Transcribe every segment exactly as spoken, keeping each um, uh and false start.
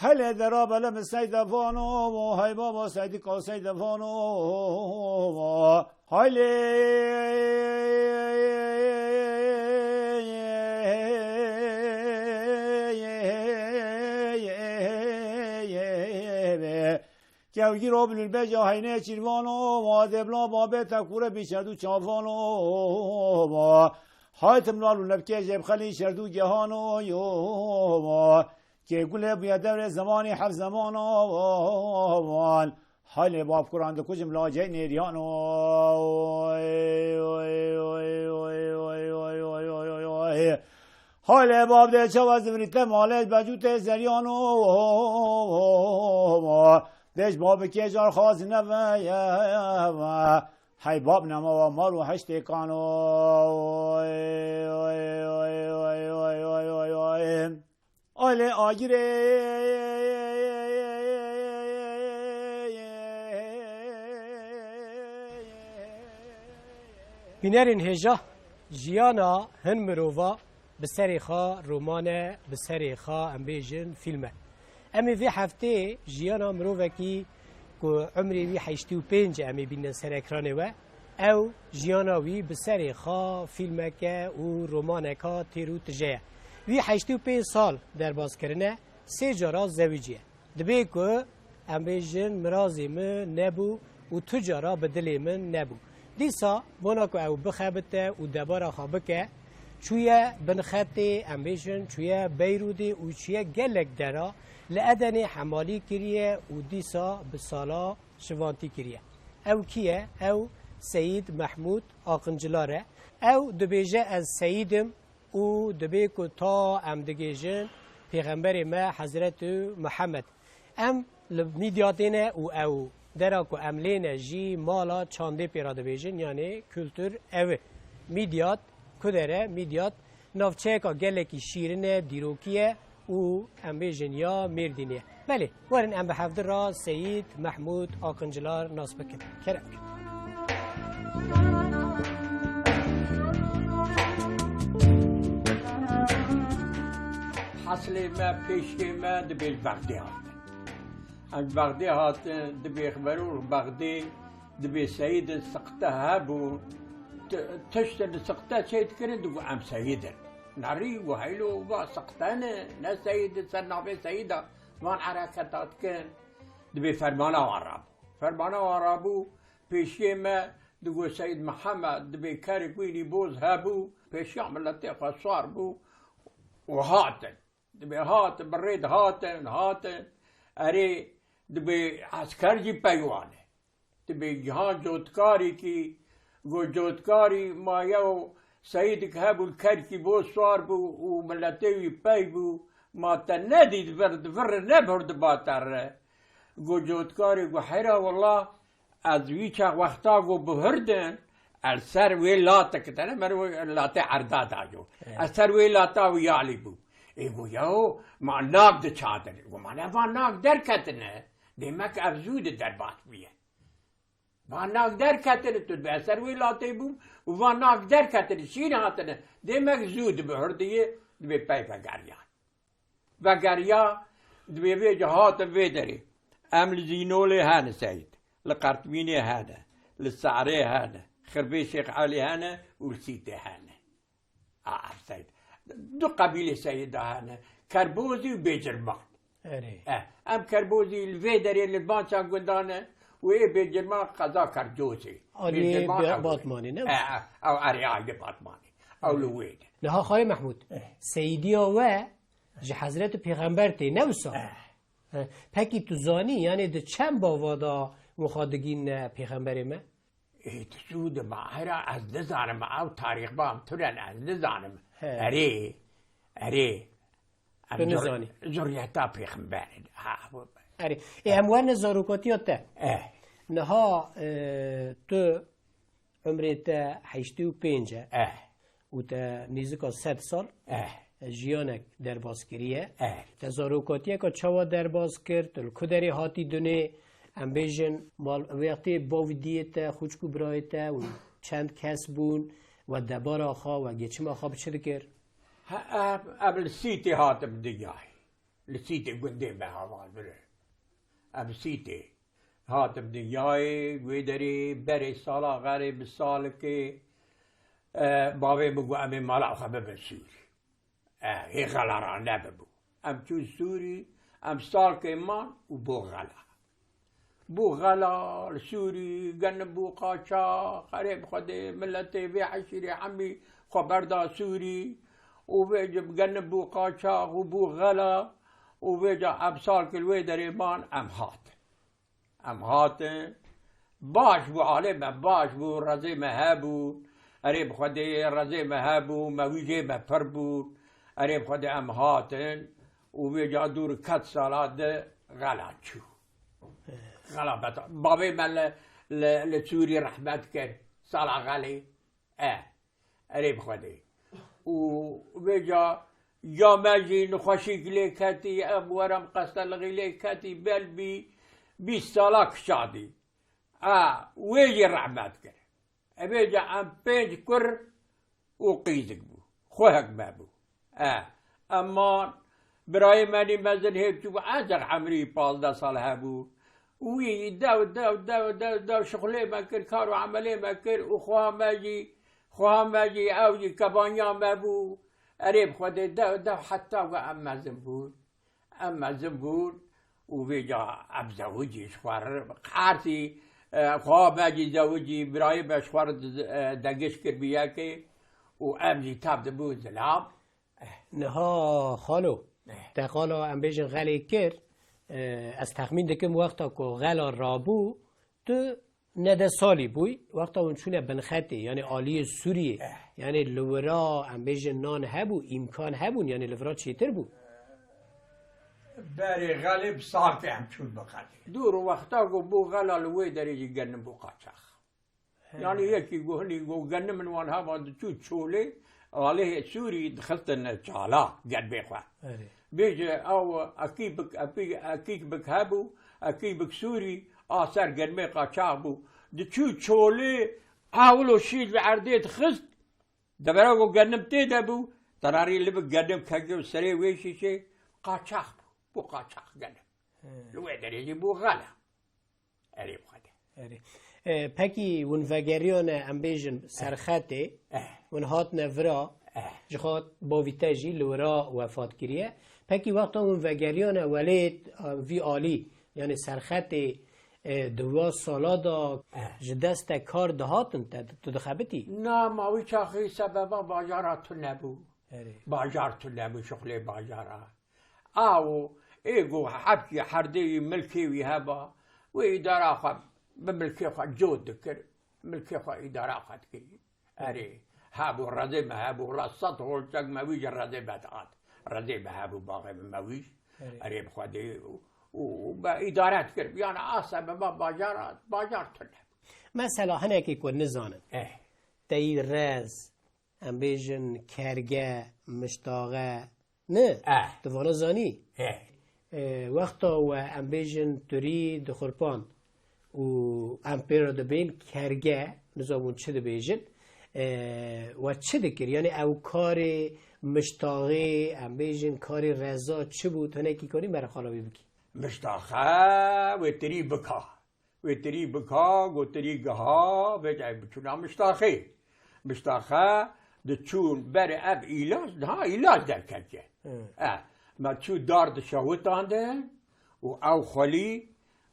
Hele dera bele bi Seyde vano, hey baba Seydi ka Seyde vano, hele. Kewgîro bilûlbeja heyne çîrvano, wa debla babê te kure bîçerdû çavano. Haytim lal û levkê jebxelî çerdû gehano yo. Kê gulê bûye devrê zemanî heft zemano wan. Haylê bab kuran dikujim lacey nêriyano. Halê bab dê çawa zivirî te malê becû tê zeriyano. Dêj babikê car xazine ve ye ve. Hey bab nema wa mar û heştê kano. Alê agirê. Bînerên hêja, jiyana hin mirova bi serê xwe roman e, bi serê xwe em bêjin fîlm e. Em ê vê heftê jiyana mirovekî ku umrê wî heştê û pênc e, em ê bînin ser ekranê we. Ew jiyana wî bi serê xwe fîlmeke û romaneka têr û tije ye. Wî heştê û pênc sal derbas kirine, sê cara zewiciye. Dibê ku em bêjin mirazê min nebû û tu cara bi dilê min nebû. Dîsa bona ku ew bixebite û debara xwe bike, çûye bin xetê, em bêjin çûye Beyrûdê û çûye gelek dera, li Edenê hemalî kiriye û dîsa bi sala şivantî kiriye. Ew kî ye? Ew Seyîd Mehmûd Aqincilar e. Ew dibêje, ez Seyîd im û dibê ku ta em digêjin Pêxemberê me Hezretî Mihemed. Em li Mîdyatê ne û ew dera ku em lê ne jî mala çandê pê re dibêjin, yanê kultur ew e. Mîdyat, ku dere Mîdyat, navçeyeka gelekî şîrin e, dîrokî ye û em bêjin ya Mêrdînê ye. Belê, werin em bi hevdi re Seyîd Mehmûd Aqincilar nas bikin. Kerem bikin. Heslê me, pêşkê me dibê ji Bexdê hatin. Em ji Bexdê hatin, dibê xeberû Bexdê, dibê seyîdin siqte hebû. Ti-, tiştin siqte çê dikirin, digo em seyîdin. Nerî û heylo va siqte ne, ne seyîdin ser navê seyîda van hereketa dikin. Dibê fermana wan rabû. Fermana wan rabû, pêşiyê me digo Seyîd Mihemed, dibê kerê wînî boz hebû, pêşiya miletê xwe sar bû û hatin. Dibê hatin, bi rê dihatin, hatin. Erê, dibê esker jî pey wan e. Dibê Gihan cotkarîkî, got cotkarî ma yew seyîdik hebû, li kerkî bo sar bû û miletê wî pey bû. Ma te nedît vir, vir nebirdiba te re. Got cotkarê, got heyra wela, ez wî çax wexta got bihurdin, ez ser wê latik tene, mer wê latê erda da jo. Evet. Ez ser wê lata wî yalî bû. Ê got yaho, ma nak diçadin. Got ma ne van nak derketine. Demek ev zû di derbas bûye. Van nak derketine, tu dibê ez ser wê latê bûm û van nak derketine, şîn hatine. Demek zû dibihurdiyê, dibê pey vegeriyan. Vegeriya, dibê vê ca hatin vê derê. Em li Zînolê hene seyîd, li Qertmînê hene, li Serê hene, Xirbê Şêx Elî hene û li Sîtê hene. A, ev seyîd. Du qebîlê seyîda hene, Kerbozî û Bêcirban. Erê. E, em Kerbozî li vê derê li Bança Gundan e Wê bêcirma qeza Kercosê. Aliyê Bêcirma Be-, ew e. Batmanê, ne? E, e, ew erê aydê Batmanê. Ew li wê de. Niha Xayê Mehmûd, Eh. seydiya we ji Hezretî Pêxember tê, ne wisa? Eh. He. Pekî tu zanî, yanî di çend bava da wiha digîne Pêxemberê me? Ê, tu sû di ma hera ez nizanim, ew tarîxban tune ne, ez nizanim. He. Erê, erê. Em Tu zor-, nizanî. Zurriyeta pêxember in. Ha, bu Erê. Ê, em werne zarokatiya te. Eh. Niha, e, tu umrê te heştê û pênc e. Eh. Û te nêzika sed sal Eh. jiyanek derbas kiriye. Eh. Te zarokatiyeka çawa derbas kir? Tu li ku derê hatî dunê? Em bêjin, mal, wextê bavî diyê te, xwişk û birayê te û çend kes bûn we debara xwe, we geçima xwe bi çi dikir? Ha, em, em li Sîtê hatim dinyayê. Li Sîtê gundê me hevalbir e. Em Sîtê hatim dinyayê, wê derê berê sala xelê bi salikê, e, bavê min got, "Em ê mala xwe bibin Sûrî." E, hê xela ra nebibû. Em çûn Sûrî, em salkê man û bû xela. Bû xela li Sûrî, genim bû qaçax, erê bi Xwedê, miletê vê eşîrê hemî xwe berda Sûrî û vêca genim bû qaçax û bû xela û vêca em salkê li wê derê man, em hatin. Em hatin. Baş bû, alê me baş bû, rezê me hebû. Erê bi Xwedê, rezê me hebû, mewîjê me pir bû. Erê bi Xwedê em hatin û vêca dûr ket sala di xela çû. Xela beta-, bavê me li, li, li Sûrî rehmet kir. Sala xelê. E, erê bi Xwedê. Û vêca ya me jî nexweşîk lê ketî, em werem qestelixî lê ketî, bel bî bîst sala kişandî. A, wê jî rehmet kir. E, vêca em pênc kur û qîzik bû. Xwehek me bû. E, eman birayê me nî mezin hêv çûbû, ancaq emrî pazdeh sal hebû. Wî dew, dew, dew, dew, dew şixulê me kir, kar û emelê me kir û xweha me jî, xweha me jî, ew jî kebaniya me bû. Erê bi Xwedê dew, dew heta ku em mezin bûn. Em mezin bûn û vêca em zewicî ji xwe re qersî, e, xweha me jî zewicî, birayê me ji xwe re di-, e, dengiş kir bi yekê û em jî tev dibûn zilam. Niha xalo, Eh. te qala em bêjin xelê kir, e, ez texmîn dikim wexta ku xela rabû, tu nede salî bûyî, wexta hûn çûne binxetê, yanî aliyê Sûriyê, Eh. yanî li wira em bêjin nan hebû, îmkan hebûn, yanî li vira çêtir bû? Berê xelê bi salkê em çûn binxetê. Dûr wexta ku bû xela li wê derê jî genim bû qaçax. He. Yanî yekî ku hinî ku genim in wan hema diçû çolê, alihê Sûrî dixistin çala genmê xwe. Erê. Bêje ew ekîbik, epî-, ekîbik hebû, ekîbik Sûrî a ser genmê qaçax bû. Diçû çolê, ewlo şîr li erdê dixist, devera ku genim tê de bû, tenarî li bi genim kekê û serê wê şîşê qaçax bû. Bû qaçax genim. He. Li wê derê jî bû xela. Erê bi Xwedê. Erê. E, pekî hûn vegeriyane, em bêjin, serxetê, Eh. hûn hatine vira, Eh. ji xwe bavî te jî li wira wefat kiriye. Pekî wexta hûn vegeriyane welêt, e, vî alî, yanî serxetê, e, di wa sala da Eh. ji dest te kar dihatin te, tu dixebitî? Na, ma wî çaxî sebeba bajara tune bû. Erê. Bajar tune bû, şixulê bajara. Awo, ê ku hepkî herdê wî milkê wî heba, wê îdara xwe bi milkê xwe cot dikir, milkê xwe îdara xwe dikir. Erê, hebû, rezê me hebû, wela sed holçek mewîj rezê me dihat. Rezê me hebû, baxê me mewîj. Erê. Erê bi Xwedê û, û, û me îdare dikir. Yanî a sebeba bajara, bajar tune. Mesela hinekî ku nizanin. Eh. Teyî rez, em bêjin kerge, miştaxe, ne? Eh. Tu vana zanî? Eh. E, wexta we em bêjin turî dixurpan û em pê re dibên kerge, nizam hûn çi dibêjin, e, we çi dikir? Yanî ew karê miştaxê, em bêjin karê reza çi bû? Tu hinekî karî me re xala wî bikî? Miştaxe wê tirî bika. Wê tirî bika, got tirî giha, vêca biçûna miştaxê. Miştaxe diçûn ber ev îlaç, niha îlaç derketiye. Hı. E, me çû dar dişewitandin û ew xwelî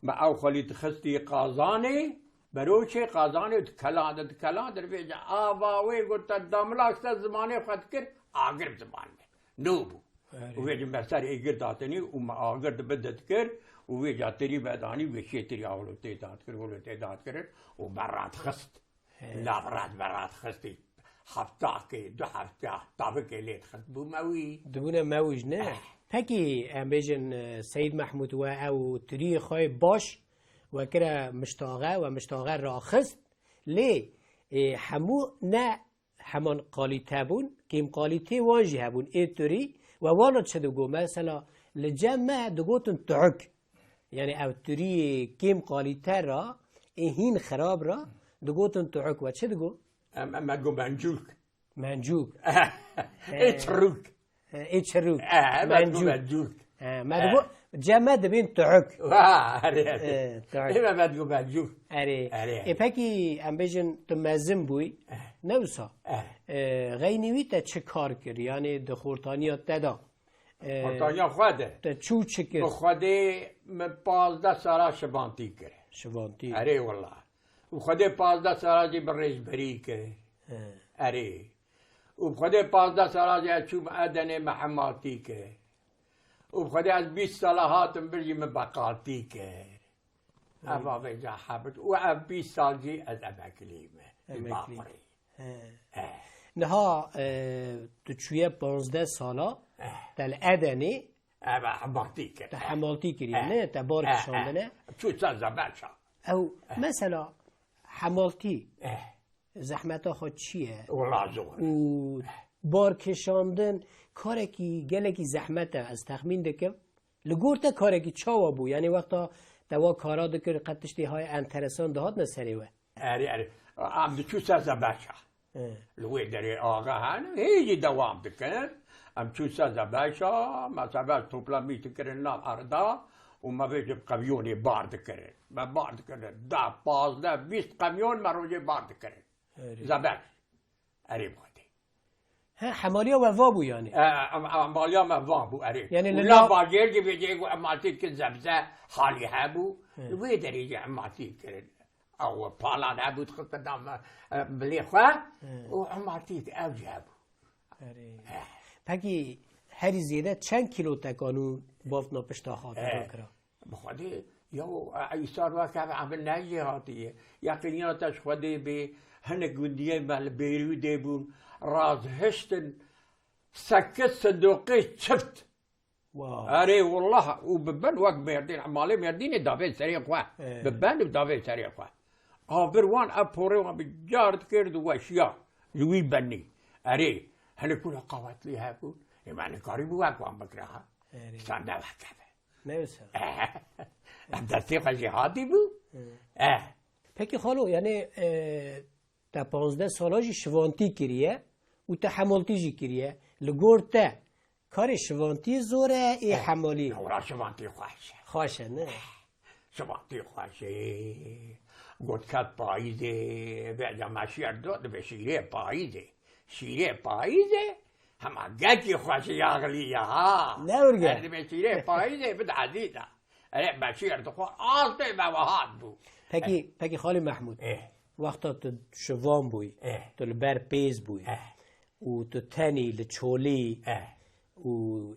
Me ew xwelî dixistî qazanê, beroçê qazanê dikelandin, dikelandin, vêca ava wê got, te damilak ser zimanê xwe dikir, agir bi ziman me. Nû bû. Erê. Û vêca me ser êgir datinî û me agir di bin de dikir û vêca tirî me danî, wê şê tirî awlo tê dadkirin, wilo tê dadkirin û me radixist. He. Nav rat me radixistî. Heftakê, du hefta, tavikê lê dixist bû mewî. Dibûne mewî ji ne? Eh. Pekî, em bêjin, e, Seyîd Mehmûd we ew tiriyê xwe baş we kire miştaxe, we miştaxe raxist. Lê, e, hemû ne heman kalîte bûn, kêmkalîtê wan jî hebûn. Ê tirî we wana çi digo? Mesela, li cem me digotin tuhuk. Yani ew turiyê kêm kalîte ra, ê hîn xirab ra, digotin tuhuk we. Çi digo? Em, em, me digo mencûk. Mencûk. Ê çirûk. He, ê çirûk. Eh, me digo mencûk. He, me digo, cem me dibên tuhuk. Wa, erê, erê. He, tuhuk. Ê me, me digo mencûk. Erê. Erê. Ê pekî em bêjin tu mezin bûyî, ne wisa? Eh. E, xeynî wî te çi kar kir? Yani di xortaniya te de? E, Xortaniya xwe de. Te çû çi kir? Bi Xwedê min pazdeh sala şivantî kir. Şivantî. Erê wela. Û Xwedê pazdeh sala jî bi rêzberî kir. He. Erê. Û bi Xwedê pazdeh sala jî ez çûm Edenê, min hemaltî kir. Û bi Xwedê ez bîst sala hatim vir jî min beqaltî kir. Ev avêca hebit û ev bîst sal jî ez emeklî me. Emeklî. Bakurê. He. He. Niha, e, tu çûye panzdeh sala, eh, te li Edenê, eh, hemaltî kir, te hemaltî kiriye, eh, ne? Te bar, eh, kişandine. Eh. Çû ser zebeşa. Ew, eh, mesela, hemaltî, eh, zehmeta xwe çi ye? Wela zor. Û bar kişandin karekî gelekî zehmet e, ez texmîn dikim. Li gor te karekî çawa bû? Yani wexta te wa kara dikir, qet tiştê hay enteresan dihatine serê we? Erê, erê. Em diçû ser zebeşa. He. Li wê derê axa hene, hê jî dewam dikin. Em çû ser zebeşa, me zebeş toplemî dikirin nav erda û me vê ji qeviyonê bar dikirin. Me bar dikirin. Deh, pazdeh, bîst qeviyon me rojê bar dikirin. Erê. Zebeş. Erê bi Xwedê. He, hemaliya we va bû yani? E, em-, hemaliya me va bû, erê. Yani û li la nav bajêr jî vêcê ku hemaltî dikin zebze halî hebû. He. Li wê derê jî hemaltî kirin. Ew palan hebû, dixistin nav, e, bilê xwe. He. Û hemaltî ev jî hebû. Erê. He. Pekî herî zêde çend kîlo te kanû bafna pişta xwe te, he, kira? Bi Xwedê, ya, e, îsar weke ev, ev ne jêhatî ye. Yaqîniya te ji Xwedê bê, hinek gundiyên me li Beyrûdê bûn, razhiştin sekiz sindoqê çift. Wow. Erê, wallah, û bi bin wek mêrdîn, malê mêrdînê davên serê xwe. Ee. Bi bin û davên serê xwe. Avir wan, ev porê wan bi car dikir, diweşiya ji wî benî. Erê, hinek kula qawetlî hebûn. Ê me nikarîbû wek wan bikira ha. Erê. Sen ne weke be. Ne wisa? Em destê xwe jêhatî bû. Hı. Eh. Pekî xalo, yani, e, te panzdeh sala jî şivantî kiriye û te hemaltî jî kiriye. Li gor te karê şivantî zor e, ê, eh, hemalî? Wela şivantî xweş e. Xweş e, ne? Eh. Şivantî xweş e. Got ket payîzê, vêca me şîr do, dibe şîrê payîzê. Şîrê payîzê, hema gelkî xweş e, yaxlî ya ha. Ne urge? Her dibe şîrê payîzê bid ezîza. Erê, me şîr dixwar, astê me wehat bû. Pekî, eh, pekî Xalî Mehmûd, eh, wexta tu şivan bûyî, eh, tu li ber pêz bûyî, eh, û tu tenî li çolî, eh, û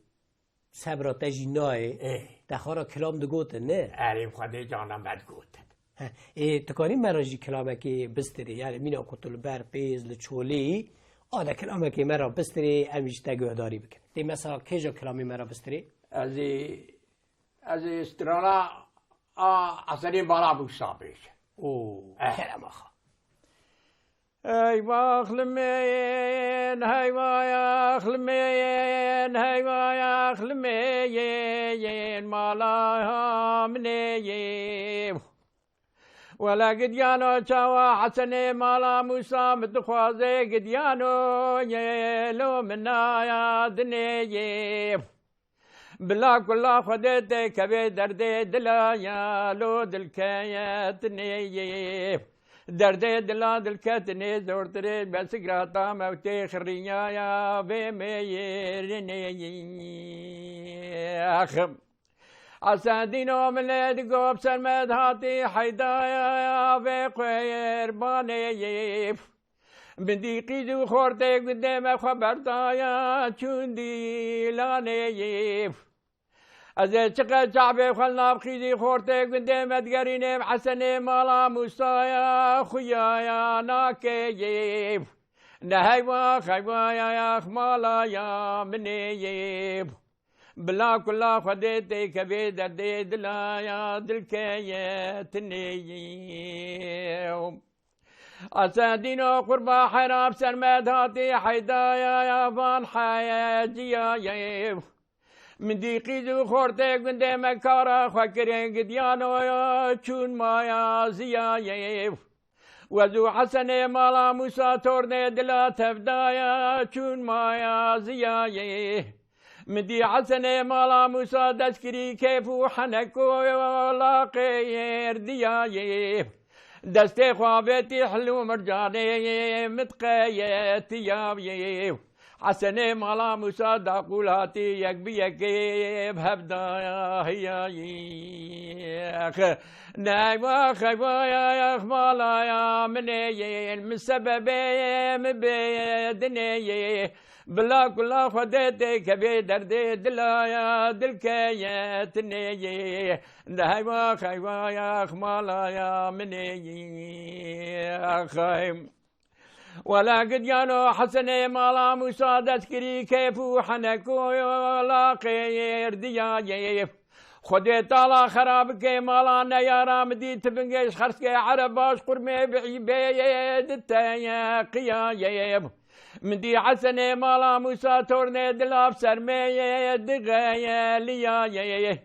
sebra te jî nayê. Ê. Te xwe ra kilam digotin, ne? Erê, bi Xwedê cana me digotin. He, ê, tu kanî me ra jî kilamekê bistirê? Yani mîna ku tu li ber pêz, li çolî, a de kilamekê me ra bistirê, em jî te guhdarî bikin. Tê mesela kêja kilamê me ra bistirê? Ez ê, ez ê strana a Hesenê Mala Mûsa bêjim. Oo, eh, kerema xwe. Hey vaxlimên, hey vayaxlimên, hey vayaxlimên, mala minê. Wele gidyano çawa Hesenê Mala Mûsa min dixwaze gidyano, yê lo min naya dinê yê. Bila kula Xwedê tê kevê derdê dila ya lo dilketinê yê. Derdê dila dilketinê zortirê besigrata mewtê xiriyaya vê mêyêrinê yê. Axim. Esedîno min lê digo bi ser me dihatî heydaya vê qurbanê. Min dî qîz û xortê gundê me xwe berdaya çûn dîlanê. Ez ê çiqe çavê xwe li nav qîzî xortê gundê me digerînim Hesenê mala Mûsaya xuyaya nakeyê. Ne heywa xeywa ya yax mala ya minê. Bila kula Xwedê têkevê derdê dila ya dilkeye tinê. Esedîno qurba hera bi ser me dihatî heydaya ya van heyeciya ye. Min dî qîz û xortê gundê me kara xwe kirin gidiyano ya çûn maya ziya ye. Wezû Hesenê mala Mûsa tornê dila tevdaya çûn maya ziyayê. Min dî Hesenê mala Mûsa dest kirî kêf û heneko laqê erdiyayê. Destê xwe avêtî hil û mircanê mitqeye tiyayê. Hesenê mala Mûsa daqûl hatî yek bi yekê bi hev da hiyayî. Neywa xeywa ya yax mala ya minê yên, min sebebê min bê dinê yê. Bila kula Xwedê tê kevê derdê dila ya dilkeye tinê yê. Neywa xeywa yax mala ya minê yê. Xeym. Wela gidiyano Hesenê mala Mûsa dest kirî kêf û heneko laqê erdiyayê. Xwedê tala xera bike mala neyara min dî ti bingêş xerskê ereb baş qurmê bi îbê diteqiyayê. Min dî Hesenê mala Mûsa tornê dila bi ser me dixeyeliyayê.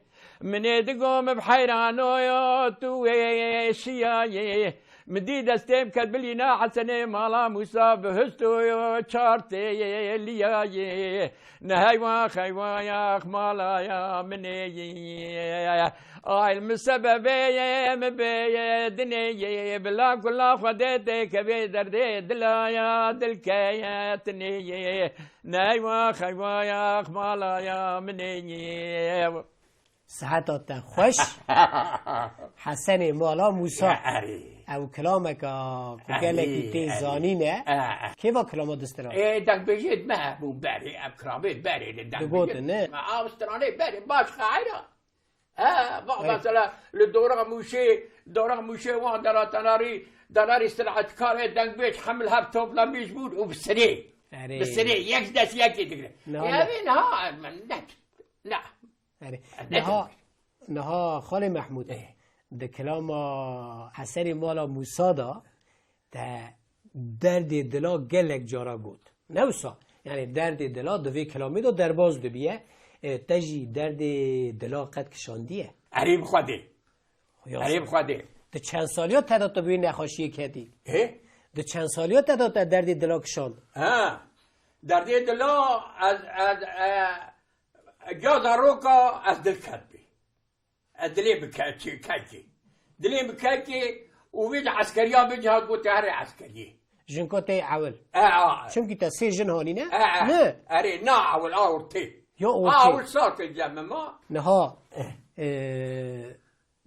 Minê digo min bi heyrano yo tu wê şiyayê. Min dî destê min ket bilîna Hesenê mala Mûsa bi hust û yo çar têliyayê. Ne heywa xeywa yax mala ya minê yê. Ay min sebebê ye, min bê ye dinê yê. Bila kula Xwedê tê kevê derdê dila ya dilkeye tinê yê. Neywa xeywa yax mala ya minê yê. Siheta te xweş. Hesenê mala Mûsa. Ya, erê. Ew kilameka ku Erê, gelekî tê erê. zanîne. E, e. Kê va kilama distira? Ê, dengbêjê me hebû berê, ev kilamê berê li dengbêjê. Digotin, ne? Me av stranê berê, baş xeyra. He, va Erê. mesela li dora Mûşê, dora Mûşê wan dera tenarî, tenarî silahetkar ê dengbêj hemil hev toplamîş bûn û bi sirê. Erê. Bi sirê, yek dest yekê digre. Ne, Ê, ne. evê niha, ne, ne. Erê. Ne Niha, demek? niha Xalê Mehmûd, Eh. di kilama Hesenê mala Mûsa da te derdê dila gelek cara got. Ne wisa? Yani derdê dila di vê kilamê de derbaz dibiye. E, te jî derdê dila qet kişandiye? Erê bi Xwedê. Ya Erê bi Xwedê. Di çend saliya te de tu bi wê nexweşiyê ketî? Hê? Di çend saliya te de te derdê dila kişand? Ha. Derdê dila ez, ez, e, Giya zaroka ez dil ket bî. Ez dilê bi ke-, çi-, kekê. Dilê bi kekê û vê de eskeriya bê cihat gote here eskeriyê. Jinko tey ewil. E, a. Çimkî te sê jin hanîne? E, e. Ne? Erê, na ewil, a ortê. Ya A ortê. ewil sar kir cem me ma. Niha, Eh. e,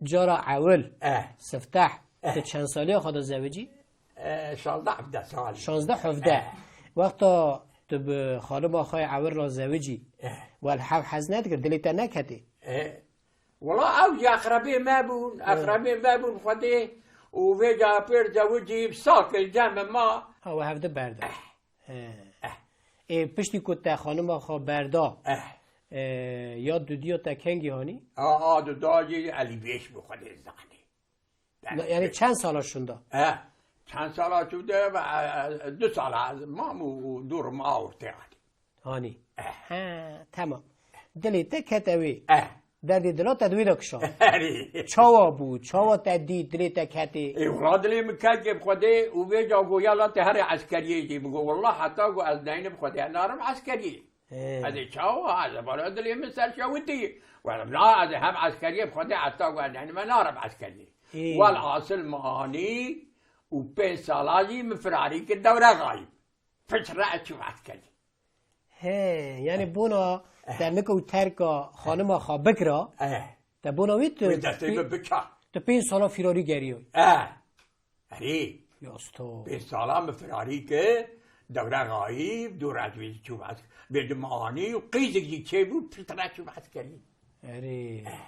cara ewil, Eh. sifteh, Eh. tu çend saliya xwe de zewicî? E, şazdeh hevdeh sal. Şazdeh hevdeh. Eh. Wexta tu bi xanima xwe yê ewil re zewicî, Eh. wel hev hez nedikir, dilê te neketê? E, wela ew jî eqrebê me bûn, Eh. eqrebê me bûn Xwedê û vê ca pêr zewicî bi sal kir cem me ma. Ha, we hevdi berda. Eh. He. Eh. Ê, piştî ku te xanima xwe berda, Eh. e, ya dudiya te kengî hanî? A, a duda jî Elî Bêş bi Xwedê zanî. Na, yani çend sala şunda? Eh, çend sala şunda ve, e, e, du sala ez mam û, û durum awirtê hatî. Hanî? Eh. He, tamam. Dilê te kete wê. Eh. Derdê dila te di wê de kişand. Erê. Çawa bû? Çawa te dît dilê te ketê? Ê, wela dilê min kekê bi Xwedê û vê ca got, ya la te herê eskeriyê jî. Min got, wela heta ku ez neynim Xwedê narim eskeriyê. He. Ez ê çawa, ez ê bala dilê min ser şewitî. Wela na, ez ê hem eskeriyê bi Xwedê heta ku ez neynim narim eskeriyê. Ê. Welhasil min anî û pênc sala jî min firarî kir dewre xayîb. Piştre ez çûm eskeriyê. He, yani bona te nika û terka xanima xwe bikira, Eh. Te bona wî tu Wê destê pê-, min biça. tu pênc sala firarî geriyoy. E. Erê. Yasto. Pênc sala min firarî kir, dewre xayîb, du roj wî çûm es-, bêdim anî û qîzik jî çêbû, piştre çûm eskerî. Erê. E.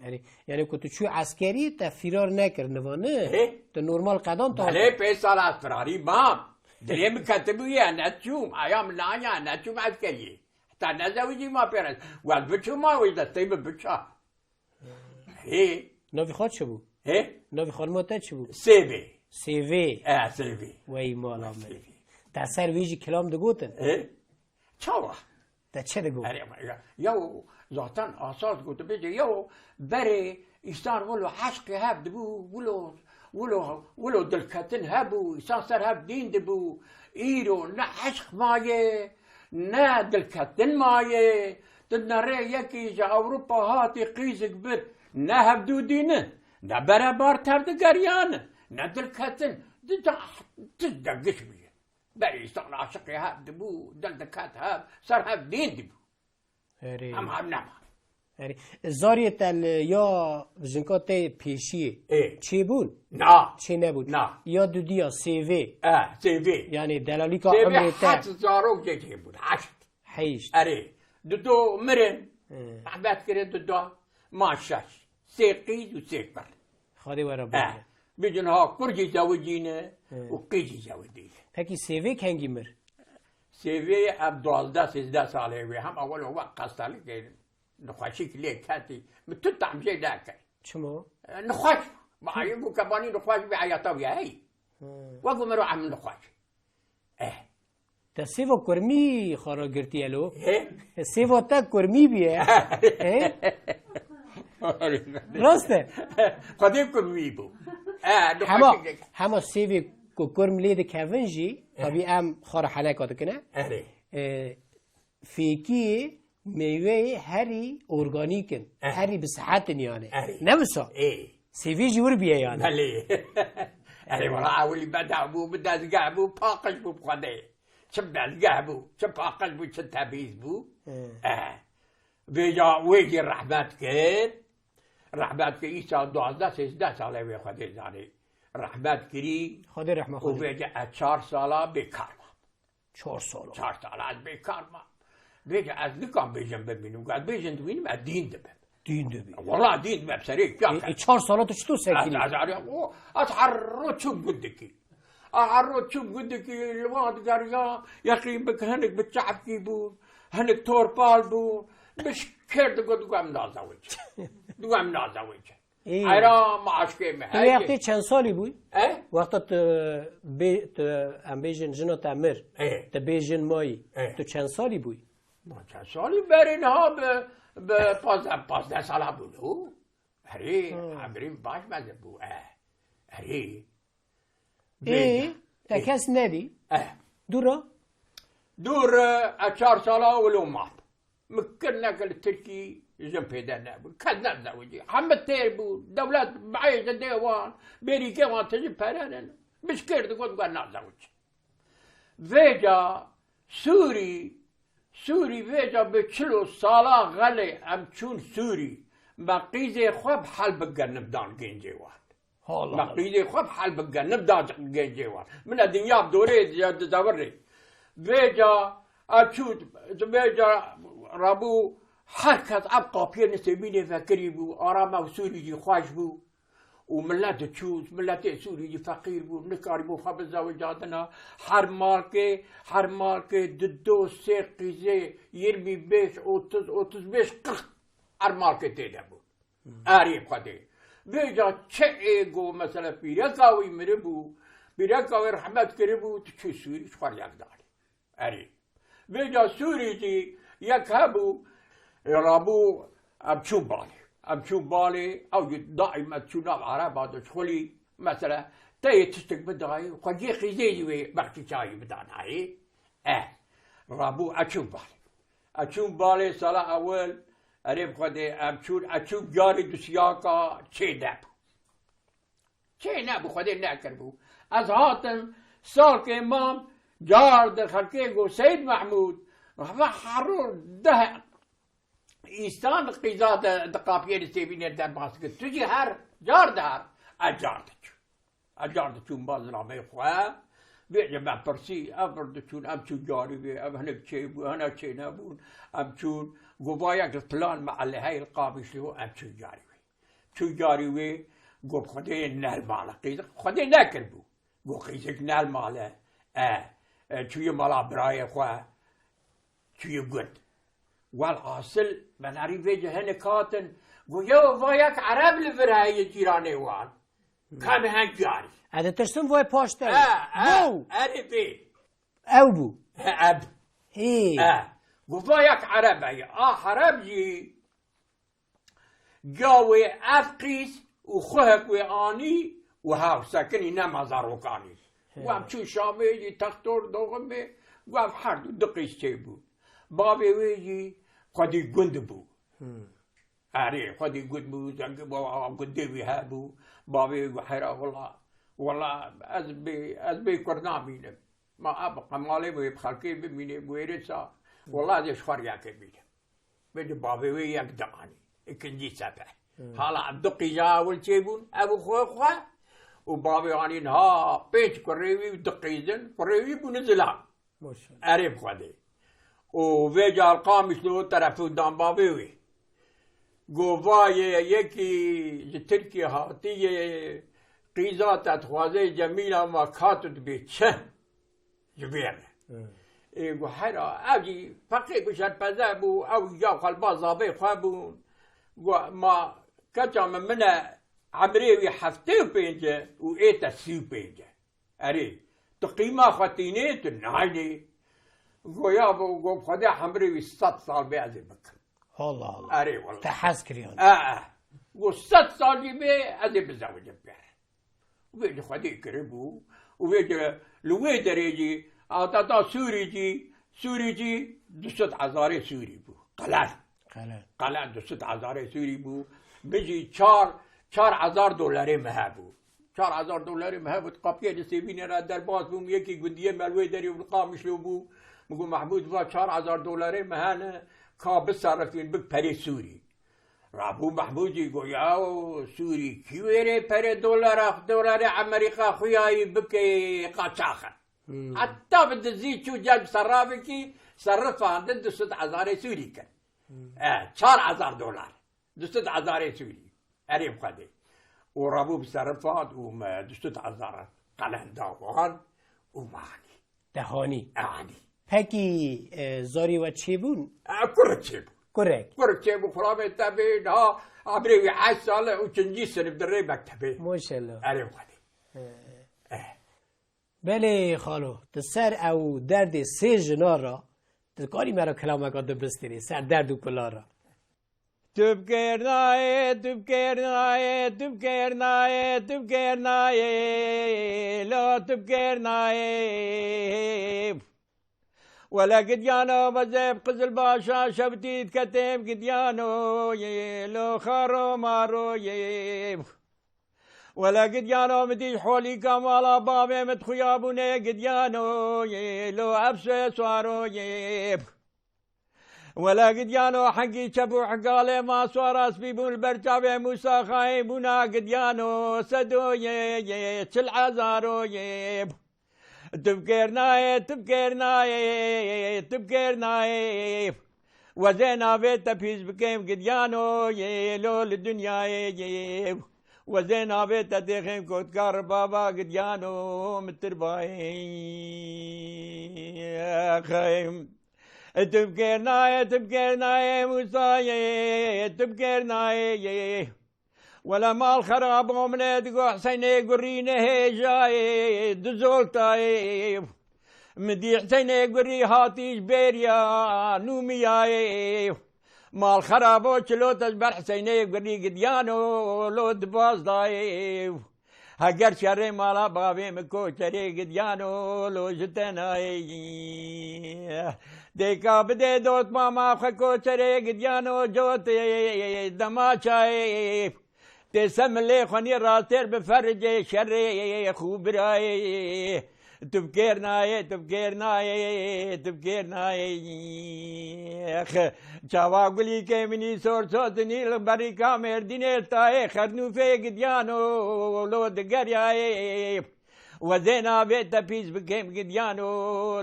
Erê. Yani ku tu çû eskerî, te firar nekir, niva ne? E? Tu normal qedan ta. Belê, pênc sala ez firarî mam. Dilê min ketibûye, neçûm. Aya min naya, neçûm eskeriyê. Heta nezewicî ma pêre. Wez biçûma wê destê min biça. Hê. Navê xwe çi bû? Hê? Navê xanima te çi bû? Sêvê. Sêvê. E, Sêvê. Wey mala me. Sêvê. Te ser wê jî kilam digotin? Hê? Çawa? Te çi digot? Erê, ya, ya, zaten asas got, bêje, ya, berê îstan wilo eşqê hev dibû, wilo, wilo, wilo dilketin hebû, îstan ser hev dîn dibû. Îro ne eşq maye, ne dilketin maye. Tu nerê yekî ji Ewropa hatî qîzik bir, ne hevdû dînin, ne berebar tev digeriyanin, ne dilketin. Di ca tişt de giş bûye. Berê îstan aşiqê hev dibû, dil diket hev, ser hev dîn dibû. Erê. Em hev nema. Erê. Zariyê te li ya jinka te pêşiyê Ê. çêbûn? Na. Çê nebûn. Na. Ya dudiya, sêvê. E, sêvê. Yani delalîka Sêvê umrê te. Heşt zarok jê çêbûn. Heşt. Heşt. Erê. Dudo mirin. Hı. Rehmet kirin dudo. Ma şeş. Sê qîz û sê kur. Xwedê we re E. bigre. Bicin ha kur jî zewicîne Hı. û qîz jî zewicîne. Pekî sêvê kengî mir? Sêvê ev duwazdeh sêzdeh salê wê. Hema wilo wek xestelikê nexweşîk lê ketî. Min tu tam jê nekir. Çima? E, nexweş. Ma ayê bû kebanî nexweş bî heyata wî hey. Hı. Wek û miro em nexweş. Eh. Te sêva kurmî xwe re girtiye lo? He? E, sêva te kurmî bûye. He? Rast e? Xwedê kurmî bû. E, Hema, nexweşik. hema sêvê ku kurm lê dikevin jî, Eh. tabî em xwe re heneka dikine. Erê. E, fêkiyê meyveyê herî organîk in. Eh. Herî bi sihet in yani. Erê. Ne wisa? Ê. Sêvê jî wir bûye yani. Belê. Erê, wala ewilî bedeh bû, bi dezgeh bû, paqij bû bi Xwedê. Çi bi dezgeh bû, çi paqij bû, çi tebîz bû. He. Eh. Vêca wê jî rehmet kir. Rehmet kir, îsa duwazdeh sêzdeh sal e wê Xwedê zanî. Rehmet kirî. Xwedê rehme û xwe vêca ez çar sala bêkar mam. Çar sala. Çar sala ez bêkar mam. Vêca ez nikam bêjin bimînim. Ez bêjin dibînim, ez dîn dibim. Dîn dibî. Wala dîn dibim, serê piya E, e, çar sala tu çito sekînî? Ez, ez, ez, o, ez her roj çûm gundikî. Ez her roj çûm gundikî, li wan digeriya, yekî bi hinik bi çavkî bû, hinik torpal bû. Bi şikêr digot, digot em nazewicin. Digot em nazewicin. Ê. Heyran, ma aşkê me, Tu heyran. wextê çend salî bûyî? E? Wexta tu bê-, tu, em bêjin, jina te mir, E. tu bêjin mayî, E. tu çend salî bûyî? Ma çend salî berê niha bi, bi pazdeh, pazdeh sala bû lo. Erê, Hmm. emrî baş mezin bû, e. Erê. Ê, Bê- te Ê. kes nedî? E. Dûra? Dûr, e, ez çar sala wilo mam. Min kir nekir li Tirkî jin pêde nebû. Kes nezewicî. Hemî têr bû. Dewlet bihêje dê wan. Bêrîkê wan tijî pere nin. Bi şikêr digot, got nazewicin. Vêca Sûrî, Sûrî vêca bi çil û sala xelê em çûn Sûrî. Me qîzê xwe bi hel bi genim dan gencê wan. Allah Me Allah. qîzê xwe bi hel bi genim da gencê wan. Min e dinya bi dorê ya dizewirê. Vêca ez çû, vêca rabû her kes ev qapiyê nisêbînê vekirî bû. Arama Sûrî jî xweş bû. Û millet diçû, milletê Sûrî jî feqîr bû, nikarîbû xwe bizewicandina. Her malkê, her malkê du do sê qîzê, yirmi beş, otuz, otuz beş, qirx her malkê tê de bû. Erê Xwedê. Vêca çi ê go mesela pîreka wî miribû, pîreka wî rehmet kiribû, tu çû Sûrî ji xwe yek danî. Erê. Vêca Sûrî jî yek hebû, e, rabû em çû balê. Em çû balê, ew jî daîm ez çû nav ereba dişxulî. Mesela, te yê tiştek bidayê, xwecê qîzê jî wê bextî çayî bidanayê. Eh, rabû ez çû balê. Ez çûm balê sala ewil, erê bi Xwedê em çûn, ez çûm carê dusiyaka çê nebû. Çê nebû, Xwedê nekiribû. Ez hatim, salkê mam, car di xelkê got, Seyîd Mehmûd, ve heror deh Însan qîza di, di qapiyê li sêvînê derbas dikir. Tu jî her car diher, ez car diçûm. Ez car diçûm ba zilamê xwe. Vêce me pirsî, ev vir diçûn, em çûn carî wê, ev hinek çêbû, hinek çênebûn, em çûn. Got, va yek li filan mehelê heye li Qamişlo, em çûn carî wê. Çûn carî wê, got, Xwedê ne li mal e. Qîz Xwedê nekiribû. Got, qîzek ne li mal e. E, e, çûye mala birayê xwe, çûye gund. Welhasil, me nerî vêce hinek hatin. Got, yew va yek Ereb li vir heye cîranê wan. Ka me hen carî. Ez ditirsim vay paşte. E, e, Wow! Erê vê. Ew bû. Eb. Hê. E. Got, va yek Ereb heye. A Ereb jî Ga wê ev qîz û xwehek wê anî û hev sekinî nema zarokanî. He. Û em çûn Şamê jî textor doximê, û ev her du du qîz çêbûn. Bavê wê jî xwedî gund bû. Hmm. Erê, xwedî gund bû, zengî bû, gundê wî hebû. Bavê wê got, hera wela, wela ez bê, ez bê kur namînim. Ma ev qemalê wê bi xelkê bimînê, bi wêrê sa, wela ez ê ji xwe riyakê bînim. Vêca bavê wê yek dianî. Ikincî sefer. Hmm. Hala ev du qîza ewil çêbûn, ev û xwe xwe. Û bavê anîn ha pênc kurê wî û du qîzin, kurê wî bûne zilam. Maşallah. Erê bi Xwedê. Û vêca li Qamişlo terefûn dan bavê wê. Got, va yê yekî ji Tirkiyê hatiye, qîza te dixwaze Cemîla ma ka tu dibê çi? Ji vê re. Hmm. Ê, got, hera, ev jî feqîr bû, şerpeze bû, ew ya xwe li ba zavê xwe bûn. Got, ma keça min, min e, emrê wî heftê û pênc e û ê te sî û pênc e. Erê, tu qîma xwe tînê, tu naynê. Got, ya bo, got, Xwedê emrê wî sed sal bê ez ê bikim. Allah Allah. Erê, wela. Te hez kiriyan. E, e. Got, sed sal jî bê, ez ê bizewicim pê re. Û vê jî Xwedê kiribû. Û vê jî li wê derê jî, a, ta, ta Sûrî jî, Sûrî jî du sed hezarê Sûrî bû. Qelen. Qelen. Qelen du sed hezarê Sûrî bû. Min jî çar, çar hezar dolarê min hebû. Çar hezar dolarê min hebû. Di qapiyê li sêvînê re derbas bûm. Yekî gundiyê me li wê derê û li Qamişlo bû. Min got, Mehmûd, va çar hezar dolarê min hene. Ka biserifîn, bik perê Sûrî. Rabû Mehmûdî got, yaw, Sûrî kî wêrê perê dolara, dolarê Emerîka xuyayî bike qaçax e. Hmm. Heta bi dizî çû cem serrafekî, serrifandin du sed hezarê Sûrî kir. Hmm. E, çar hezar dolar. Du sed hezarê Sûrî. Erê bi Xwedê. Û rabû bi serrifand û me du sed hezar qelen da wan û me anî. Te hanî. Anî. Pekî, e, zarî we çêbûn? E, kurek çêbû. Kurek. Kurek çêbû, xulamê te bê, niha emrê wî heşt sal e û çincî sinif dirê mektebê. Maşallah. Erê Xwedê. He. Eh. Belê xalo, tu ser ew derdê sê jina re, tu dikarî me re kilameka dibistînî, ser derd û kula re. Tu bi kêr nayê, tu bi kêr nayê, tu bi kêr nayê, tu bi kêr nayê, lo tu bi kêr nayê. Wele gidyano, bezê bi qizilbaşa şewtî diketêm gidyano, yê lo xaro maro yê. Wele gidyano, min dî holîka mala bavê min dixuyabûnê gidyano, yê lo ev sê swaro yê. Wele gidyano, hengî çep û hegalê ma swara spî bûn, li ber çavê Mûsa Xayê bûna gidyano, sedo yê, yê, çil hezaro yê. Tu bi kêr nayê, tu bi kêr nayê, tu bi kêr nayê. Wezê navê te pîs bikêm gidyano yê, lo li dinyayê yê. Wezê navê te dêxêm kotkar baba gidyano, min tir bayê. Xeyim. Tu bi kêr nayê, tu bi kêr nayê, Mûsayê, tu bi kêr nayê. Wele mal xerabo min ê digo Hüseynê gurî nehêjayê, dizoltayê. Min dî Hüseynê gurî hatî ji bêriya nûmiyayê. Mal xerabo çilo te ji ber Hüseynê gurî gidyano, lo dibazdayê. Heger şerê mala bavê min koçerê gidyano, lo ji te nayê. Dêka bidê dot mama xwe koçerê gidyano, cotê dema çayê. Tê semilê xwenî rastêr bi fericê şerê xûbirayê. Tu bi kêr nayê, tu bi kêr nayê, tu bi kêr nayê. Çawa gulîkê minî sor sotinî li berîka Mêrdînê tayê Xernûfê gidiyano lo digeryayê. Wezê navê te pîs bikêm gidiyano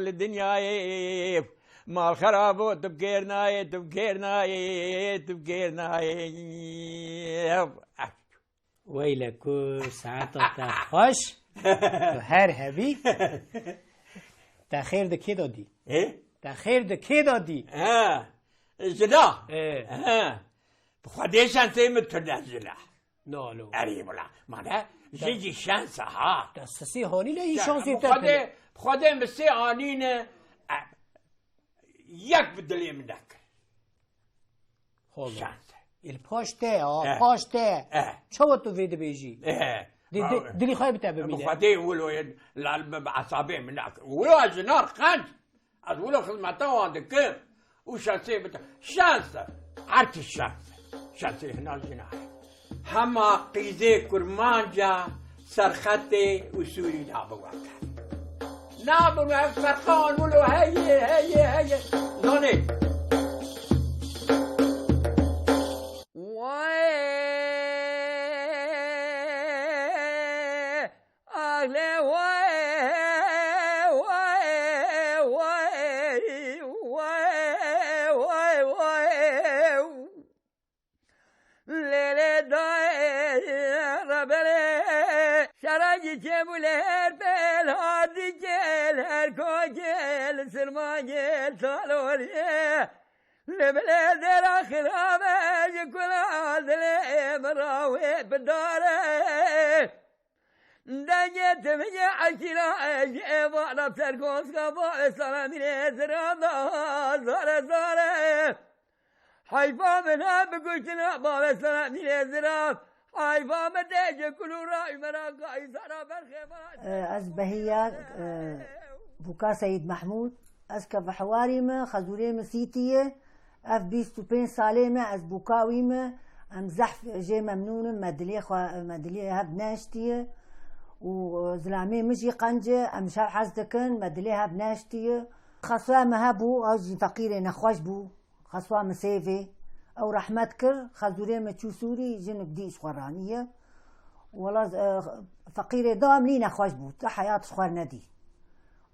li dinyayê. Mal xerabo, tu bi kêr nayê, tu bi kêr nayê, tu bi kêr nayê. Weyle ku saeta te xweş, tu her hebî, te xêr di kê de dî? Ê? Te xêr di kê de dî? He. Jina. Ê. He. Bi Xwedê şensê min tune jina. No, no. Erê wila. Mane, jin jî şens e ha. Te sisî hanî ne, î şansê te Xwedê, tune. Xwedê min sê anîne. E, yek bi dilê min nekir. Xwala. Şans e. Il paş te, a, Eh. paş te. Eh. Çawa tu vê dibêjî? Eh. Di-, di-, Ma-, dilî xwe bi te bi bimîne. Xwedê wilo yên lal min bi esabê min nakir. Wilo ez jinar qenc. Ez wilo xizmeta wan dikim. Û şansê bi te. Şans e. Her tişt şans e. Şansê hina jina. Hema qîzê kurmanca serxetê û Sûrî nabiweke. Nabin ev ferqan wilo heye, heye, heye. Nanê. Way, ahle way, way, way, way, way, way. Lê lê dayê rebelê, şerangî çêbû lê her pêl, hadî gel, her ko gel, sirma gel, talorê. Lê bilê dêra xirabe, ji kula dilê min rawê bidare. Dengê timijê eşîra, ji êvara sergoska bavê Selamî lê ziranda, zare, zare. Heyfa min ha bikuştina bavê Selamî lê ziran. Heyfa min tê ji kul û raş me ra gayî zara berxê me ra. Ez Behiya, e, Bûka Seyîd Mehmûd. Ez kevihwarî me, xezûrê min sîtî ye. Ev bîst û pênc salê me, ez bûka wî me. Em zehf jê memnûn in, me dilê xwe, me dilê hev neştiye. Û, e, zilamê min jî qenc e, em ji hev hez dikin, me dilê hev neştiye. Xeswa me hebû, ew jî feqîrê nexweş bû. Xeswa min sêvê. Ew rehmet kir, xezûrê min çû Sûrî, jinik dî ji xwe raniye. Wela, e, feqîrê da em lî nexweş bû, ti heyat ji xwe nedî.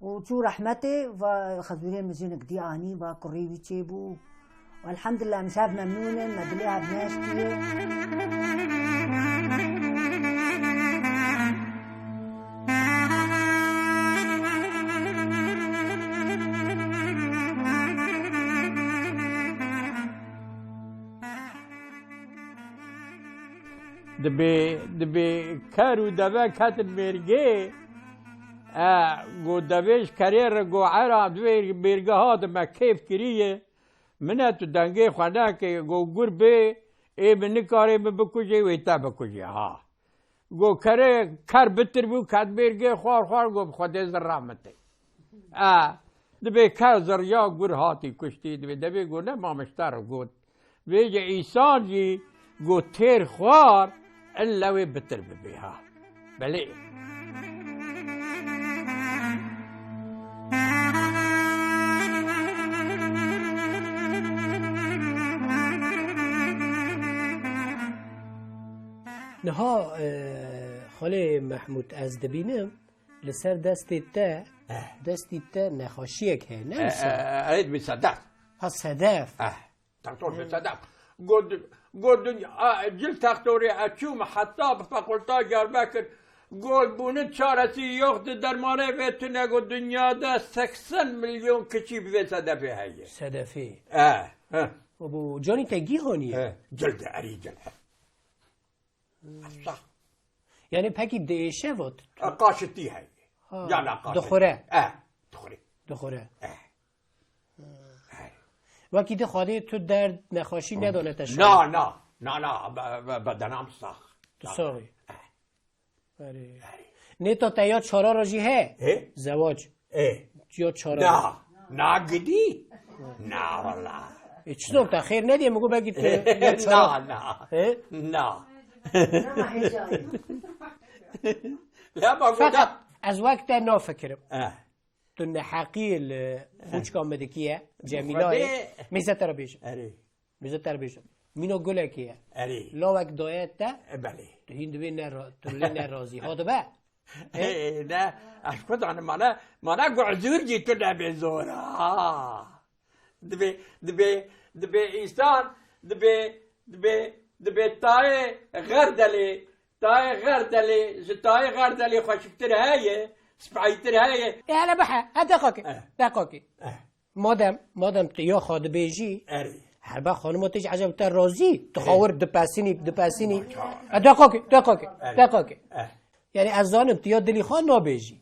Û çû rehmetê, va xezûrê min jinik dî anî, va kurî wî çêbû. Elhamdulillah, em ji hev memnûn in, me dilê hev neştiye. Dibê, dibê ker û deve ketin mêrgê, e, got, devê ji kerê re got, era, divê mêrge hatime kêf kiriye, mine tu dengê xwe neke, got, gur bê, ê min nikarê min bikujê, wê te bikujê, ha. Got, kerê, ker bitir bû, ket mêrgê xwar xwar, got, bi Xwedê zirra min tê. E, dibê ker zirya gur hatî kuştî, dibê devê got, ne mamişte re got. Vêce îsan jî got, têr xwar, illa wê bitir bibê ha. Belê. Niha, e, Xalê Mehmûd, ez dibînim, li ser destê te, Eh. destî te nexweşiyek heye, ne Eh, wisa? eh, eh, eh, bi sedef. Ha, sedef. Eh, doktor bi sedef. Got, got, a, cil doktorê, ez çûm heta bi fakulta Diyarbekir. Got, bunun çaresi yoktu, dermanê vê tune, got, dünyada seksen milyon kişi bi vê sedefê heye. Sedefê. Eh, eh. Û bu canî te gîhanî ye? Eh, cil de, erî cil. Sax. Yani pekî diêşe vat? E, qaşitî heye. Ha, Yana qaşitî. Dixwire. E, dixwire. Dixwire. E. Wekî di Xwedê tu derd nexweşî nedane te şan. Na, na. Na, na. Be, be, bedenam sax. Tu sax î. E. Erê. Erê. Nêta te ya çara re jî he? He? Zewac. E. Ya çara re. Na. Na gidî? Na wala. E, çi zor te xêr nedîye, min got belkî tu ya çara. Na, na. He? Na. Lema Feqet, goda. Ez wek te nafikirim. Eh. Tu neheqî li xûçka min dikiye, Cemîlayê. Xwedê. Mêze te re bêjim. Erê. Mêze te re bêjim. Mîna gulekê ye. Erê. Lawek daye te. E, belê. Tu hîn dibê ne ra-, tu lê nerazî. Ha dibe? Ê, ne, ez xwe danim mane, mane guhzûr jî tu nebê zor. Ha. Dibê, dibê, dibê însan, dibê, dibê, dibê tayê xerdelê, tayê xerdelê, ji tayê xerdelê xweşiktir heye, speytir heye. E, hele bihe, e, deqakê, Eh. deqakê. Eh. Madem, madem tu ya xwe dibêjî, Erê. herba xanima te jî eceb te razî, tu Erê. xawir dipesinî, dipesinî. Baş. E, deqakê, deqakê, Erê. deqakê. Eh. Yani ez zanim tu ya dilî xwe nabêjî.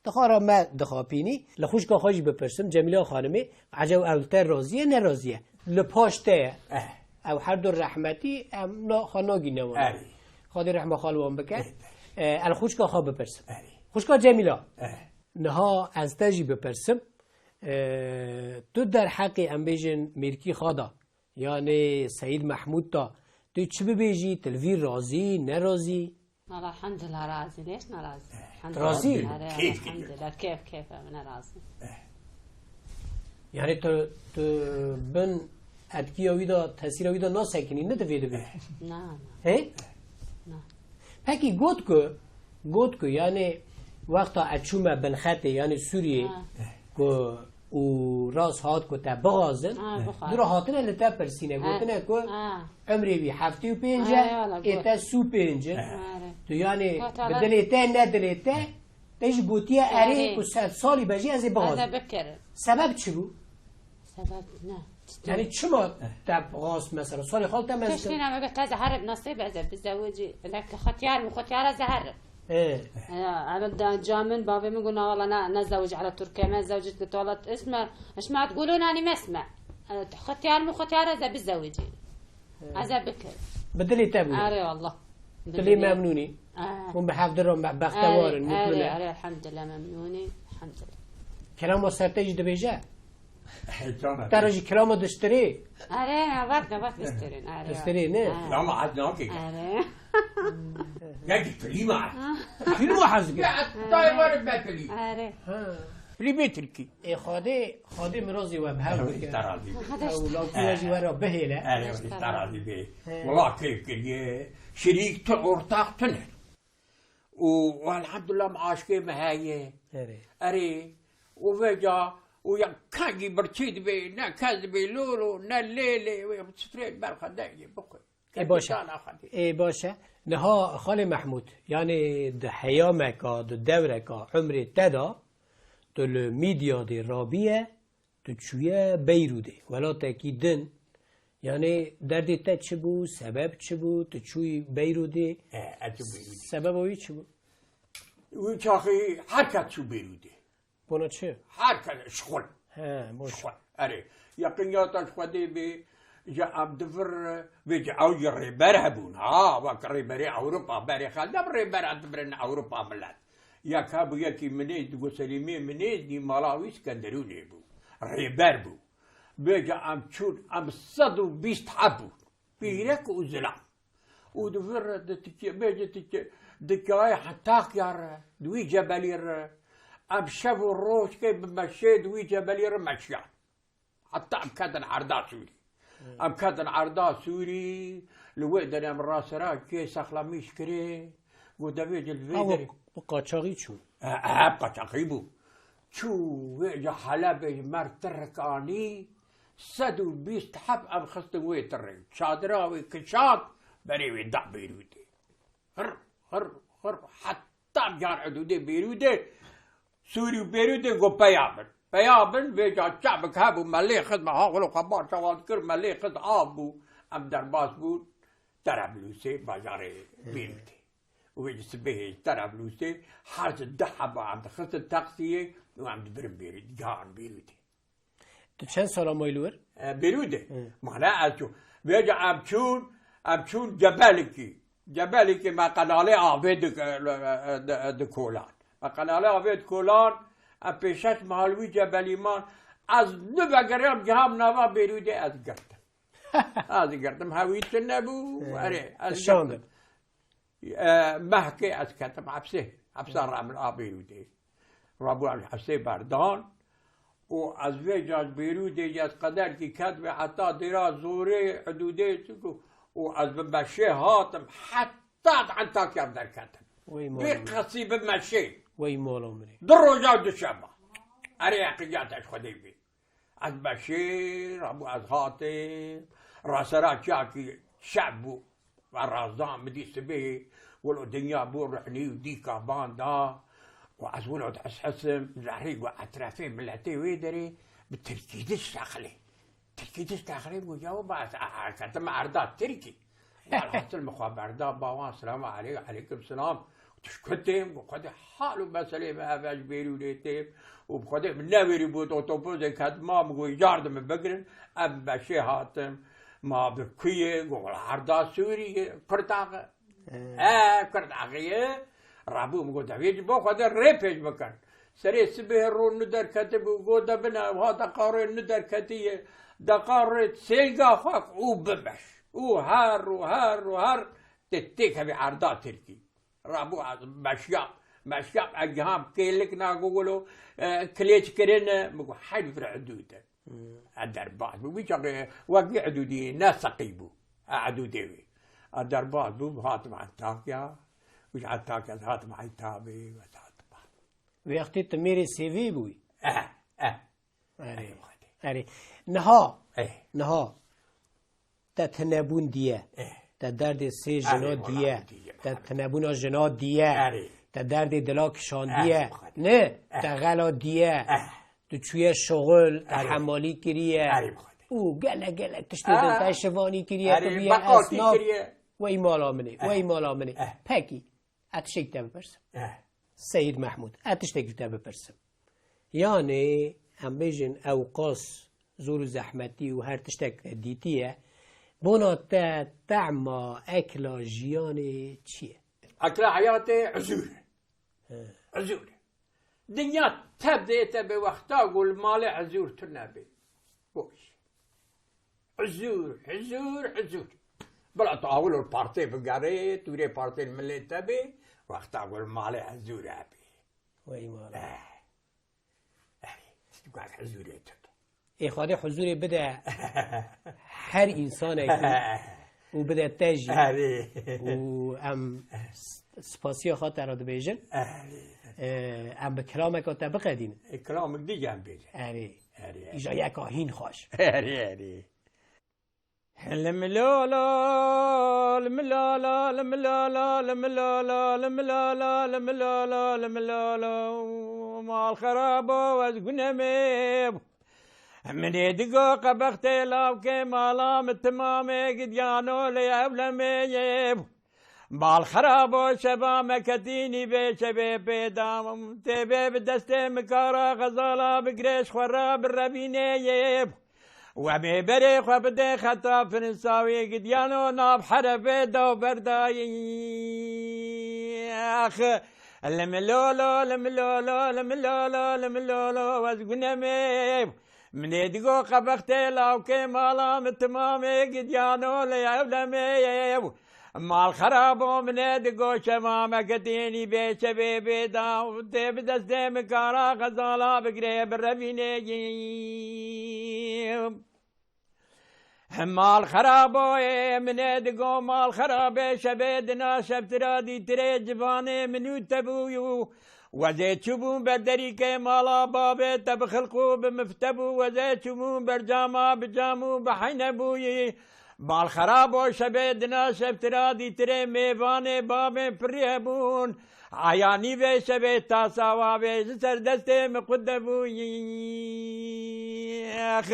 Dixwara me dixapînî, li xwişka xwe jî bipirsim, Cemîla Xanimê, eceb ew li te razî ye, nerazî ye? Li paş te ye. Eh. Ew her du rehmetî, em na-, xwe nagîne wan. Erê. Xwedê rehma xal wan bike. Eh. Eh, el xwişka xwe bipirsim. Erê. Xwişka Cemîla. Eh. Niha ez te jî bipirsim. Eh, tu derheqê em bêjin Mîrkî Xada. Yanê Seyîd Mehmûd da, tu çi bibêjî, tu li vî razî, nerazî? Wala elhamdulillah razî, lêş nerazî. Eh, Elhamdulillah. razî? Erê, Keyf elhamdulillah. Keyf, keyf, em ne razî. Eh. Yani tu, tu bin etkiya wî de, tesîra wî de nasekinî, ne divê dibê? Eh. Na, na. He? Na. Pekî got ku, got ku yani wexta ez çûme bin xetê, yani Sûriyê, Ha. ku û rast hat ku te bixwazin, Ha, bixwazin. dûra hatine li te pirsîne, Ha. gotine ku Ha. emrê wî heftê û pênc e, Erê, wala, ê got. te sî û pênc in. Erê. Tu yani Got, bi wala. dilê te, ne dilê te, te jî gotiye erê Erê. ku sed salî be jî ez ê Ez bixwazim. ê bikirim. Sebeb çi bû? Sebeb ne? Yani çima te rast mesela? Salê xal te mezin. Tiştî ne, me got, ez herim, nasîb ez ê bizewicî. Lek xetiyar mi, xetiyara ez herim. Ê. Ya, eve da camın bavê min guna, wala ne, ne zewicî ala Türkiye, me zewicî git wala isme, isme at gulun ani mesme. E, xetiyar mi, xetiyara ez ê bizewicî. Ê. Ez ê bikir. Bi dilê te bûye. Erê, Allah. Dilê memnûnî. Ê. Hûn bi hevdiro me-, bextewar in, Erê, mutlu erê, ne? erê, elhamdülillah, memnûnî, elhamdülillah. Kerem o ser te jî dibêje? Heyecan Te re jî kilama diştirê. Erê, ne, vat ne, vat diştirên, erê. Diştirê ne? Erê. Kilama hez nake. Erê. Ne ki klima. Klima hez ki. Ya, tay var be klima. Erê. Ha. Klima Tirkî. Ê Xadê, Xadê mirazî we bi hev bike. Te razî be. Ew lawkî we jî we re bihêle. Erê, te razî be. He. Wala keyf kiriye. Şirîk tu, ortak tu ne. Û, û elhamdulillah me aşkê me heye. Erê. Erê. Û vêca, û ya kengî birçî dibe, ne kes dibe, lolo, ne lêlê, wê sifrê berxa dengê bixwe. Ê, baş e. Dana xwe dê. Ê, baş e. Niha Xalê Mehmûd, yani di heyameka, di dewreka, umrê te de, tu li Midyadê rabiye, tu çûye Beyrûdê, welatekî din. Yani derdê te çi bû, sebeb çi bû, tu çûyî Beyrûdê? He, ez çûm Beyrûdê. Sebeba wî çi bû? Wî çaxî her kes çû Beyrûdê. Bona çi? Her kes şixul. He, boş. Şixul. Erê. Yaqin ya te ji Xwedê bê, ji em divir, bê ji ew jî rêber hebûn. Ha, wek rêberê Ewropa, berê xelde bi rêber em divirin Ewropa millet. Yek hebû, yekî minêz, digot Selîmê Minêz, dî mala wî Skenderûnê bû. Rêber bû. Bêje em çûn, em sed û bîst heb bûn. Pîrek û zilam. Û di vir re, di tikê, bêje tikê, di kayê hetak ya re, di wî cebelî re. Em şev û roj kê bi meşê di wî cebelî re meşiyan. Heta em ketin erda Sûrî. Em ketin erda Sûrî, li wê derê em rasera kê sexlemîş kirê, got, devê cil vê Ew derê. Bi qaçaxî çû. E, e, bi qaçaxî bû. Çû wê ji Helebê ji mer tirik anî, sed û bîst heb em xistin wê tirê. Çadira wê kişand, berê wê da Beyrûdê. Hir, hir, hir, heta car hidûdê Beyrûdê, Sûrî û Beyrûdê got, peya bin. Peya bin, vêca çavik hebû, me lê xist, me hawilo xwe bar çawa dikir, me lê xist, av bû. Em derbas bûn Tereblûsê, bajarê Beyrûdê. Û vê ji sibehê ji Tereblûsê her ji deh heba em dixistin taksiyê û em dibirin Beyrûdê, digehan Beyrûdê. Tu çend sala mayî li wir? E, Beyrûdê. Hı. Mane ez çû. Vêca em çûn, em çûn Cebelikî. Cebelikî me qenalê avê di, e, e, e, di, e, di kolan. Me qenalê avê di kolan, em pêşeş me hal wî Cebelî man. Ez nivegeriya ciham nava Beyrûdê ez girtim. Ez girtim, hewî tune bû, Hı. erê, ez Şandim. girtim. E, mehkê ez ketim hepsê. Hepsa Ramil a Bêrûdê. Rabû ez hepsê berdan û ez vê ca ji Bêrûdê ez qederkî ketibê heta dêra Zorê hidûdê çiku û ez bi meşê hatim heta di Antakya derketim. Wey Bê mala min. Qesî bi meşê. Wey mala min ê. Du roja du şeva. Erê heqiqet ez Xwedê bî. Ez beşê, rabû ez hatê, rasera çiyakî şev bû. Ve razdan min dî sibê, wilo dinya bû ruhnî û dîka banda. Û ez wilo diheshesim, zehrî got etrefê miletê wê derê bi tirkî diştexilê. Tirkî diştexilê got, ya baba, ez, ez, ez ketim erda tirkî. Welhasil min xwe berda bawan, selamu aleyk, aleykum selam. Tu ji ku têm? Got, Xwedê hal û meselê me ev e, ji Bêrûnê têm. Û bi Xwedê min newêrî bû, otobusê ket ma, min got, îcar di min bigirin. Ev beşê hatim. Ma bi ku yê? Got, wela erda Sûriyê, Kurdaxê. He. He, Kurdaxê ye. Rabû min got, devê ji bo Xwedê rê pêş bikin. Serê sibê ro nu derketibû, got, de bine, ew ha deqa rê nu derketiye. Deqa rê sênga xwe û bimeş. Û her û her û her tê têkevî erda Tirkî. Rabû ez meşya, meşya ez giham kêlik na got wilo, e, kilêç kirine, min got, heyv vir hidûd e. Hmm. Ez derbas bû. Wî çaxê wekî hidûdî ne seqî bû. E, hidûdê wî. Ez derbas bû, hatim Antakya. Û ji Antakya hatim Eytabê, wezat. Wextê tu mêrê sêvê bûyî? Eh, eh. Erê. Erê. Niha, Eh. niha. Te tinebûn diye. Eh. Te derdê sê Erê, jina wala diye. diye. Te tinebûna jina diye. Erê. Te derdê dila kişandiye. Erê, bixwe. Ne? Eh. Te xela diye. Eh. Tu çûye şoxil, te Erê. hemalî kiriye. Erê, bixwe. Û gelek, gelek tiştê Ah. din te şivanî kiriye, tu Erê, bûye beqatî esnaf. kiriye. Wey mala min ê, Eh. wey mala min ê. Eh. Pekî. Ez tiştek te bipirsim. Eh. Seyîd Mehmûd, ez tiştekî te bipirsim. Yanê, em bêjin, ewqas zor û zehmetî û her tiştek te dîtiye, bona te tehma ekla jiyanê çi ye? Ekla heyatê huzûr e. He. Huzûr e. Dinya tev dê te bi wexta ku li malê huzûr tune bê. Boş. Huzûr, huzûr, huzûr. Bila tu awil û partê bigerê, tu rê partê milê te bê, wexta ku li malê huzûr hebê. Wey mala. Eh. Eh, tu gat huzûrê tu. Ê Xwedê huzûrê bide her însanekî û bide te jî. Erê. Û em s-, spasiya xwe te re dibêjin. Erê. Ê, em bi kilameka te biqedînin. Ê, kilamek dî em bêjin. Erê. Erê, erê. Îja yeka hîn xweş. Erê, erê. Li milala, li milala, li milala, li milala, li milala, li milala, li milala, mal xerabo ez gunemê. Min ê digo qebextê lawkê mala min timamê gidyano lê ewlemê ye. Bal xerabo şeva me ketînî vê şevê pê da. Tê bê bi destê min kara xezala bigirê ji xwe re birevînê ye. We bê berê xwe bidê xeta firinsa wê gidyano nav herevê da û berdayî. Ax, li milolo, li milolo, li milolo, li milolo, ez gunemê. Min ê digo qebextê lawkê mala min timamê gidyano lê ewlemê. Mal xerabo min ê digo şeva me ketînî bê şevê bê da û tê bi destê min kara xezala bigirê birevînê. Mal xerabo ê min ê digo mal xerabê şevê dina şevtira dîtirê civanê min û te bûyû. Wezê çûbûn ber derîkê mala babê te bi xilq û bi mifte bû, wezê çûbûn ber cama bi cam û bi heyne bûyî. Bal xerabo şevê dina şevtira dîtirê mêvanê babên pirî hebûn. Aya nîvê şevê tasa wavê ji ser destê min qude bûyî. Ex,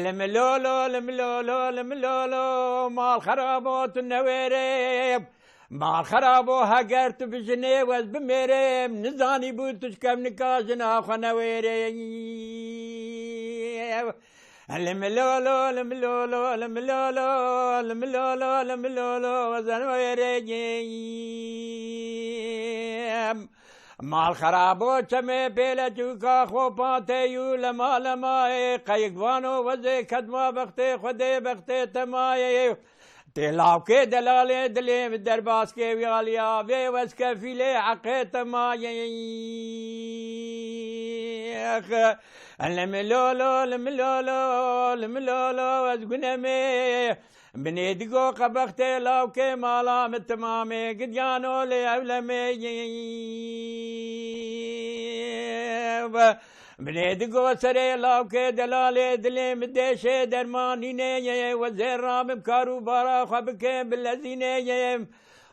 li milolo, li milolo, li milolo, mal xerabo tu newêrê. Mal xerabo heger tu bijinê wez bimêrê, nizanî bû tu ji kevnika jina xwe newêrê. Li milolo, li milolo, li milolo, li milolo, li milolo, wezeno êrê. Mal xerabo çemê pêle çûka xwe pateyû lema lema ê qeyik vano wezê kedma bextê xwedê bextê temayê. Tê lawkê delalê dilê min derbaskê wî aliya vê wez kefîlê heqê te mayêx. Li milolo, li milolo, li milolo ez gunemê. Binê digo qebextê lawkê mala min timamê gidiyano lê ewlemê. Binê digo serê lawkê delalê dilê min dêşê dermanînê ye, wezê rabim kar û bara xwe bikim bi lezînê ye.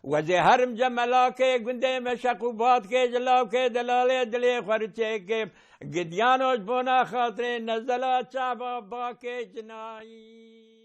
Wezê herim cemelakê gundê me şeq û batkê ji lawkê delalê dilê xwe ri çêkim. Gidiyano ji bona xatirê nezela çava bakê cinayî.